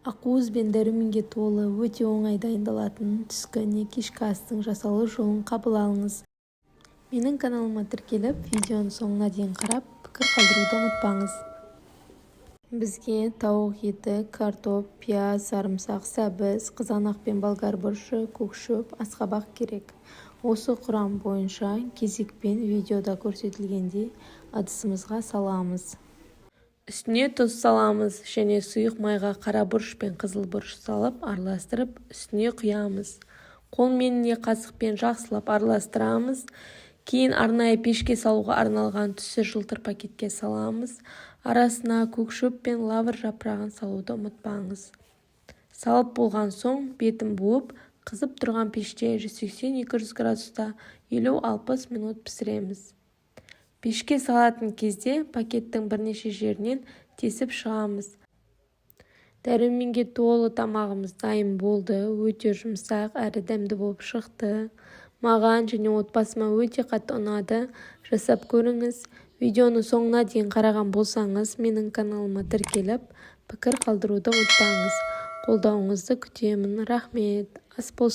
Ақуыз бен дәруменге толы, өте оңай дайындалатын түскі не кешкі астың жасалу жолын қабыл алыңыз. Менің каналыма тіркеліп, видеоның соңына дейін қарап, пікір қалдыруды ұмытпаңыз. Бізге тауық еті, картоп, пияз, сарымсақ, сәбіз, қызанақ пен болгар бұрышы, көк шөп, асқабақ керек. Осы құрам бойынша кезекпен видеода көрсетілгендей ыдысымызға саламыз. Үстіне тұз саламыз және сұйық майға қара бұрыш пен қызыл бұрыш салып араластырып, үстіне құямыз. Қолмен не қасықпен жақсылап араластырамыз. Кейін арнайы пешке салуға арналған түсі жылтыр пакетке саламыз. Арасына көк шөп пен лавр жапырағын салуды ұмытпаңыз. Салып болған соң бетін буып, қызып тұрған пеште 180-200 градуста 50-60 минут пісіреміз. Пешке салатын кезде пакеттің бірнеше жерінен тесіп шығамыз. Дәруменге толы тамағымыз дайын болды. Өте жұмсақ әрі дәмді болып шықты. Маған және отбасыма өте қатты ұнады. Жасап көріңіз. Видеоны соңына дейін қараған болсаңыз, менің каналыма тіркеліп, пікір қалдыруды ұмытпаңыз. Қолдауыңызды күтемін. Рахмет. Ас болсын.